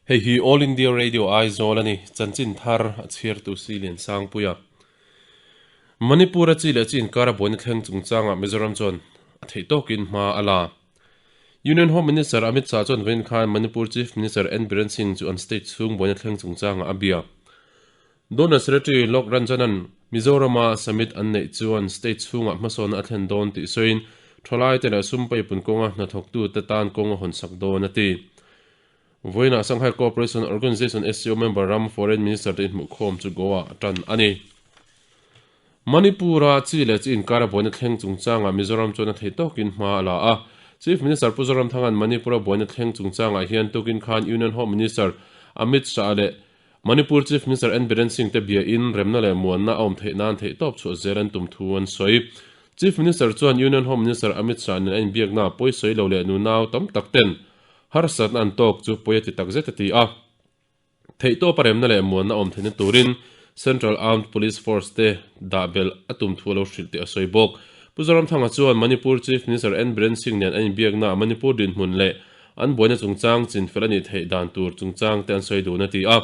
Hei hi All India Radio Aizawl a ni, chanchin thar a chhiartu si Liansangpuia. Manipur-a chi leh chi inkara buaina thleng chungchangah Mizoram chuan a theih tawkin hma a la. Union Home Minister Amit Shah chuan vawiin khan Manipur Chief Minister N Biren Singh chu an state chhung buaina thleng chungchangah a bia. Donor Secretary Lok Ranjan-a'n Mizorama summit an neih chuan state chhungah hmasawnna a thlen dawn tih sawiin thalaite leh sum paipun kawnga hnathawktute tan kawng a hawnsak dawn a ti. Vawiinah Shanghai Cooperation Organization, SCO, member ram Foreign Minister te inhmuhkhawm chu Goa a tan a ni. Manipur-a chi leh chi inkara buaina thleng chungchangah Mizoram chuan a theih tawkin hma a la a. Chief Minister Pu Zoramthanga'n Manipur-a buaina thleng chungchangah hian tukin khan Union Home Minister Amit Shah leh Manipur Chief Minister N Biren Singh te biain remna leh muanna a awm theih nan theihtawp chhuah zel an tum thu an sawi. Chief Minister chuan Union Home Minister Amit Shah nen a inbiakna pawisawi lo leh nunau tam tak ten harsatna an tawk chu pawi a ti tak zet a ti a. Theihtawp a remna leh muanna awm theihna turin Central Armed Police Force te dah belh a tum thu a lo hrilh tih a sawi bawk. Pu Zoramthanga chuan Manipur Chief Minister N Biren Singh nen an inbiakna Manipur dinhmun leh An buaina chungchang chinfel a nih theih dan tur chungchang te an sawi dun a ti a.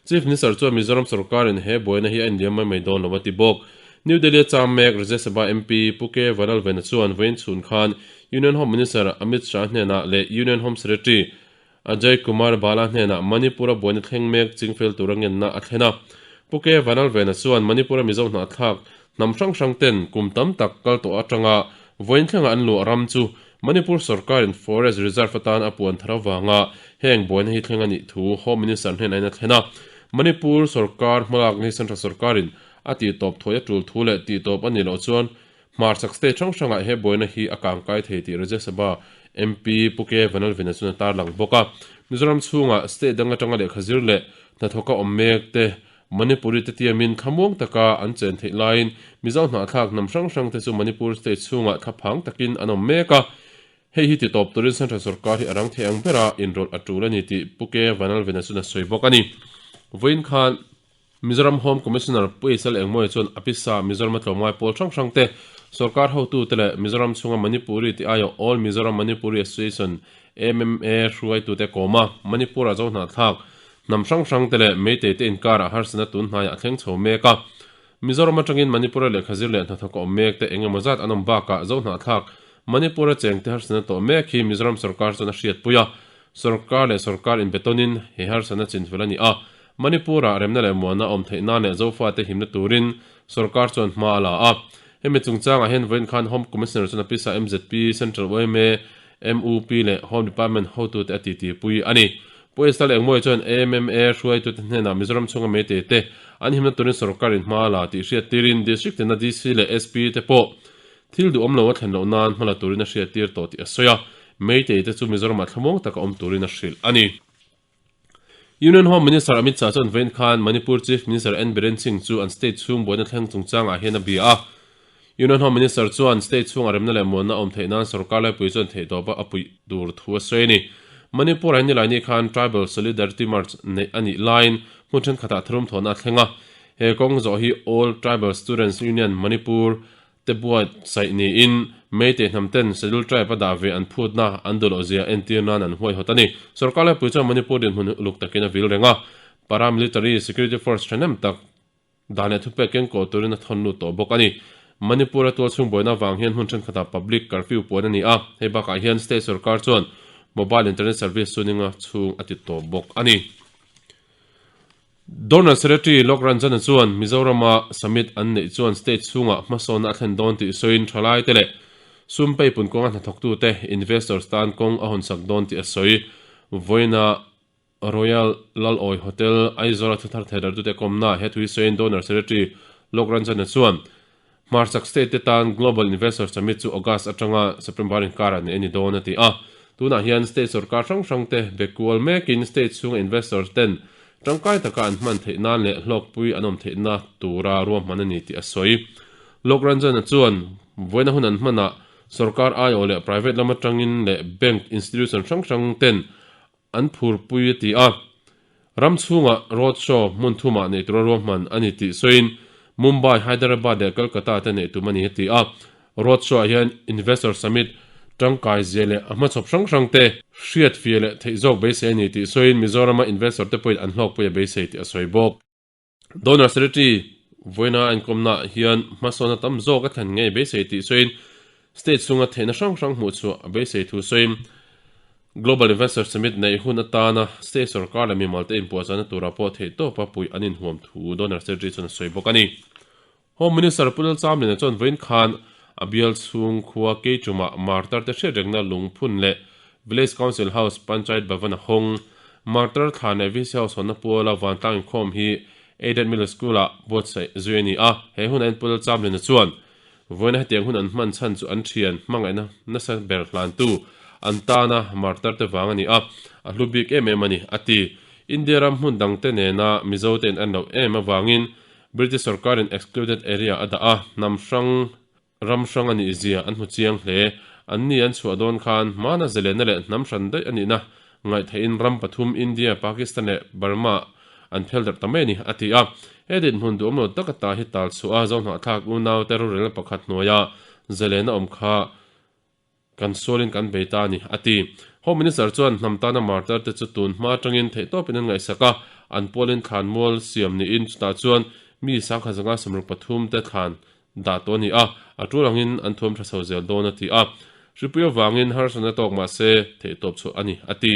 Chief Minister chuan Mizoram sorkarin he buaina hi a inliam mai mai dawn lo a ti bawk. New Delhi-a cham mek Rajya Sabha MP Pu K Vanlalvena chuan vawiin chhun khan Union Home Minister Amit Shah hnenah leh Union Home Secretary Ajay Kumar Bhalla hnenah Manipur-a buaina thleng mek chingfel tura ngenna a thlen a. Pu K Vanlalvena chuan Manipur-a Mizo hnahthlak hnam hrang hrang ten kum tam tak kal tawh atanga vawiin thlenga an luah ram chu Manipur sorkarin Forest Reserve atan a puan thar avanga heng buaina hi thleng a nih thu Home Minister hnenah in a thlen a. Manipur sorkar hmalakna hi Central sorkarin a tihtawp thuai a tul thu leh tihtawp a nih loh chuan hmarchhak state hrang hrangah he buaina hi a kangkai thei tih Rajya Sabha MP Pu K Vanlalvena chuan a tarlang bawk a. Mizoram chhungah state dang atanga lehkha zir leh hnathawka awm mek te Manipuri te tiamin thlamuang taka an chen theih laiin Mizo hnahthlak hnam hrang hrang te chu Manipur state chhungah thlaphang takin an awm mek a, hei hi titawp turin Central sorkar hi a rang thei ang bera inrawlh a tul a ni tih Pu K Vanalvena chuan a sawi bawk a ni. Vawiin khan Mizoram Home Commissioner Pu Isal Engmawia chuan a pisa Mizoram a tlawmngai pawl hrang hrang te, sorkar hotute leh Mizoram chhunga Manipuri tih aiawh All Mizoram Manipuri Association, MMA, hruaitute kawm a, Manipur-a zo hnahthlak Hnam hrang hrang te leh Meitei te inkarah harsatna tun hnaiah a thleng chho mek a. Mizoram atangin Manipur-a lehkha zir leh hnathawk a awm mek te eng emaw zat an awm bakah Zohnahthlak Manipur-a cheng te harsatna tawh mek hi Mizoram sorkar chuan a hriatpui a. Sorkar leh sorkar inbetawnin he harsatna chinfel a ni a. Manipur-ah remna leh muanna a awm theih nan leh Zofate himna turin sorkar chuan hma a la a. Hemi chungchangah hian vawiin khan Home Commissioner chuan a pisa mzp, Central yma, MUP leh Home Department hotute a titipui a ni. Pu Esther Engmawia chuan AMMA hruaitute hnenah Mizoram chhunga Meitei te an himna turin sorkarin hma a la tih hriattirin District tina DC leh SP te pawh thil duhawm lo a thlen loh nan hma la turin a hriattir tawh tih a sawi a, Meitei te chu Mizoramah thlamuang taka awm turin a hrilh a ni. Union Home Minister Amit Shah chuan vawiin khan Manipur Chief Minister N Biren Singh chu an state chhung buaina thleng chungchangah hian a bia a. Union Home Minister chuan state chhunga remna leh muanna awm theih nan sorkar laipui chuan theihtawpa a puih tur thu a sawi a ni. Manipur-ah hian nilaini khan Tribal Solidarity March neih a nih laiin hmun thenkhatah tharum thawhna a thleng a. He kawng zawh hi All Tribal Students Union Manipur te buatsaih niin Meitei hnam ten Schedule Tribe a dah ve an phutna an duh loh zia entir nan an huaihawt a ni. Sorkar laipui chuan Manipur dinhmun uluk takin a vil reng a, Paramilitary Security Force thahnem tak dan leh thupek kengkaw turin a thawn lut tawh bawk a ni. Manipur a tualchhung buaina avang hian hmun thenkhatah public curfew puan a ni a, hei bakah hian state sorkar chuan mobile internet service chu ninga chhung a ti tawp bawk a ni. Donor Secretary Lok Ranjan-a chuan Mizorama summit an neih chuan state chhungah hmasawnna a thlen dawn tih sawiin thalaite leh sum peipun kawnga hnathawktute, investors, tan kawng a hawnsak dawn tih a sawi. Vawiina Royal Lalawi Hotel, Aizawl-a thuthar theidartute kawmnaah he thui sawiin Donor Secretary Lok Ranjan-a chuan Hmarchhak state te tan Global Investor Summit chu August atanga September inkarah neih a ni dawn a ti a. Tunah hian state sorkar hrang hrang te be kual mekin state chhunga investors ten tangkai taka an hman theih nan leh hlawkpui an awm theihna tura ruahman a ni tih a sawi. Lok Ranjan-a chuan vawiina hun an hmanah sorkar aiawh leh private lam atangin leh bank institution hrang hrang ten an phurpui a ti a. Ram chhungah road show hmun thumah neih tura ruahman a ni tih sawiin Mumbai, Hyderabad leh Kolkata te neih tum a ni a ti a. Road show ah hian Investor Summit, tangkai zia leh a hmachhawp hrang hrang te hriat fiah leh theih zawk beisei a ni tih sawiin Mizorama investor te pawhin an hlawkpui a beisei tih a sawi bawk. Donor Secretary vawiina a inkawmna ah hian hmasawnna tam zawk a thlen ngei beisei tih sawiin state chhunga theihna hrang hrang hmuh chhuah a beisei thu sawiin Global Investor Summit neih hun atana state sorkar leh mimal te inpuahchahna turah pawh theihtawpa puih an inhuam thu Donor Secretary chuan a sawi bawk a ni. Home Minister Pu Lalchamlina chuan vawiin khan a bial chhung khua Keichumah Martar te hriatrengna lungphun leh Village Council House Panchayat Bhavan a hawng. Martar thla leh VC House hawnna puala vantlang inkhawm hi Aided Middle School-ah buatsaih zui a ni a, he hunah hian Pu Lalchamlina chuan vawiina hetiang hun an hman chhan chu an thian hmangaihna nasa ber hlantu an tana Martar te vang a ni a, a hlu bik em em a ni, a ti. India ram hmun dangte nena Mizote in an loh em avangin British sorkarin excluded area a dah a, hnam hrang, ram hrang a nih zia an hmu chiang hle. Anni an chhuah dawn khan hmana zelenna leh hnam hran daih a nihna ngaihtheihin ram pathum India, Pakistan leh Burma an phel darh ta mai a ni, a ti a. He dinhmun duhawm lo taka ta hi tal chhuah a, Zohnahthlak unaute rorelna pakhat hnuaia zelenna awm kha Kan sualin kan bei ta a ni, a ti. Home Minister chuan hnam tana martar te chu tun hma atangin theihtawpin an ngaihsak a, an pualin thlan mual siam niin chutah chuan mi sangkhat zanga 73 te thlan dah tawh a ni a, a tul angin an thuam tha chho zel dawn a ti a. Hripui avangin harsatna tawk mah se theihtawp chhuah a ni, a ti.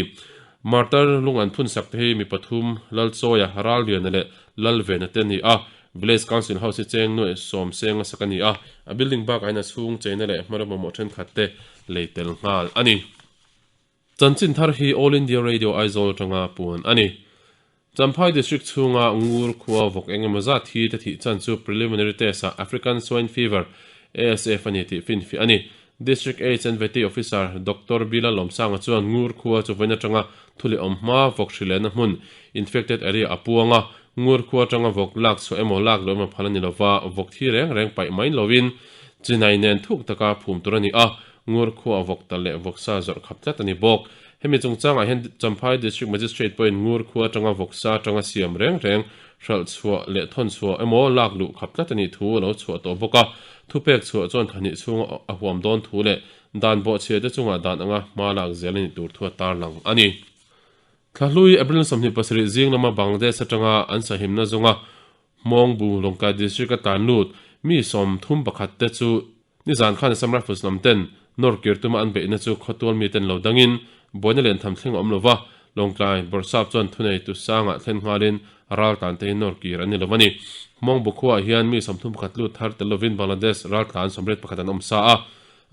Martar lung an phun sak te hi mi pathum, Lalchawia, Ralliana leh Lalvena te a ni a, Village Council House hi cheng nuaih sawm seng a sak a ni a, a building bakah hian a chhung cheina leh hmara mamawh thenkhat te lei tel nghal a ni. Chanchin thar hi All India Radio Aizawl atanga puan a ni. Champhai District chhunga Ngur khua vawk eng emaw zat hi te thih chan chu preliminary test ah African Swine Fever, ASF, a ni tih finfiah a ni. District Aids and Vety Officer Doctor Bila Lawmsanga chuan Ngur khua chu vawiin atanga thu leh awm hma vawk hrilehna hmun, infected area, a puang a. Ngur khua atanga vawk lak chhuah emaw lak loh emaw phal a ni lova, vawk thi reng reng paih mai lovin chinai nen thuk taka phum tur a ni a. Ngur khua vawk tal leh vawksa zawrh khap tlat a ni bawk. Hemi chungchangah hian Champhai District Magistrate pawhin Ngur khua atanga vawksa atanga siam reng reng hralh chhuah leh thawn chhuah emaw lak luh khap tlat a nih thu a lo chhuah tawh bawk a. Thupek chhuah chuan thla hnih chhunga a huam dawn thu leh dan bawhchhia te chungah dan anga hma lak zel a nih tur thu a tarlang a ni. Thlahlui April 27 zing lama Bangladesh atanga an sahimna zawnga Hmawngbu Lawngtlai District a tlan lut mi 31 te chu Nizan khan Assam Rifles lam ten nawr kir tuma an beihna chu khawtual mi ten lo dangin buaina lian tham thleng a awm lova, Lawngtlai Bawrhsap chuan thuneitu sangah thlen nghalin ral tlan te hi nawr kir an ni lo a ni. Hmawngbu khuaah hian mi 31 lut thar tel lovin Bangladesh ral tlan 81 an awm sa a,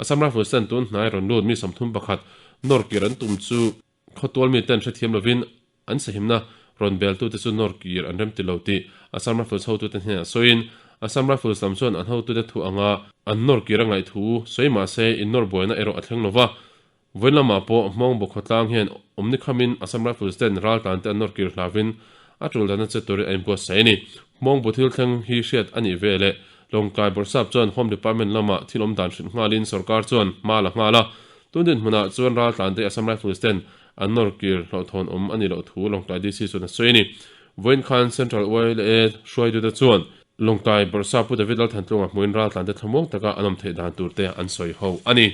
Assam Rifles ten tun hnai rawn lut mi 31 nawr kir an tum chu Khawtual mi ten hrethiam lovin an sahimna rawn beltute chu nawr kir an remti lo tih Assam Rifles hotute hnenah sawiin, Assam Rifles lam chuan an hotute thu anga an nawr kir a ngaih thu sawi mah se innawr buaina erawh a thleng lova. Vawiin lamah pawh Hmawngbaw khawtlang hian awmni khamin Assam Rifles ten raltlante an nawr kir hlauhin a tul dana che turin a inbuatsaih a ni. Hmawngbaw thil thleng hi hriat a nih ve leh Lawngtlai Bawrhsap chuan Home Department lama thil awm dan hrilh nghalin sorkar chuan hma la nghal a. Tun dinhmunah chuan raltlante Assam Rifles ten an nawr kir hlauhthawn awm a nih loh thu Lawngtlai DC chuan a sawi a ni. Vawiin khan Central YLA hruaitute chuan Lawngtlai Bawrhsap Pu David Lalthantlunga hmuin raltlante thlamuang taka an awm theih dan turte an sawi ho a ni.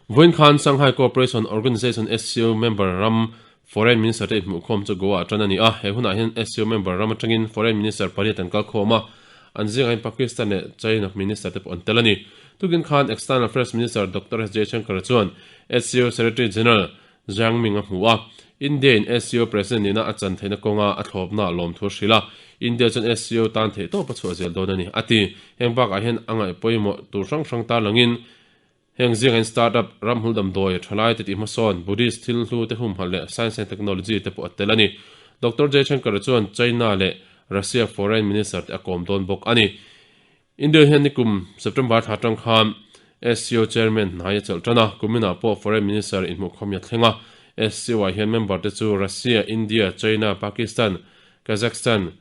Vawiin khan Shanghai Cooperation Organization, SCO, member ram Foreign Minister te inhmuhkhawm chu Goa-ah tan a ni a. He hunah hian SCO member ram atangin Foreign Minister pariat an kalkhawm a, an zingah hian Pakistan leh China Minister te pawh an tel a ni. Tukin khan External Affairs Minister Doctor S Jaishankar chuan SCO Secretary General Zhang Ming a hmu a, India-in SCO President nihna a chan theihna kawnga a thlawpna lawmthu a hrilh a, India chuan SCO tan theihtawp a chhuah zel dawn a ni, a ti. Heng bakah hian a ngaih pawimawh tur hrang hrang tarlangin Heng zingah startup, ramhmul damdawi, thalai te tih hmasawn, Buddhist thil hlu te humhalh leh science and technology te pawh a tel a ni. Doctor Jaishankar chuan China leh Russia foreign minister te a kawm dawn bawk a ni. India hian nikum September thla atang khan SCO chairman hnai a chelh tan a, kuminah pawh foreign minister inhmuhkhawm hi a thleng a. SCO ah hian member te chu Russia, India, China, Pakistan, Kazakhstan,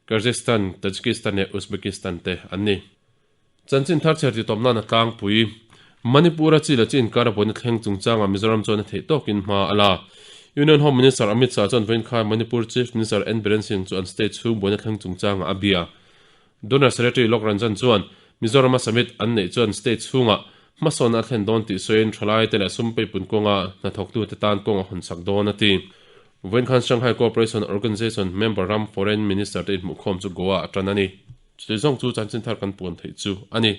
Kyrgyzstan, Tajikistan leh Uzbekistan te an ni. Chanchin thar chher titawp nan a tlangpui. Manipur-a chi leh chi inkar a buaina thleng chungchangah Mizoram chuan a theih tawkin hma a la. Union Home Minister Amit Shah chuan vawiin khan Manipur Chief Minister N Biren Singh chu an state chhung buaina thleng chungchangah a bia. Donor Secretary Lok Ranjan chuan Mizoram-a summit an neih chuan state chhungah Hmasawnna a thlen dawn tih sawiin thalaite leh sum peipun kawnga hnathawktute tan kawng a hawnsak dawn a ti. Vawiin khan Shanghai Cooperation Organization member ram Foreign Minister te inhmuhkhawm chu Goa a tan a ni. Chutih zawng chu chanchin thar kan puan theih chu a ni.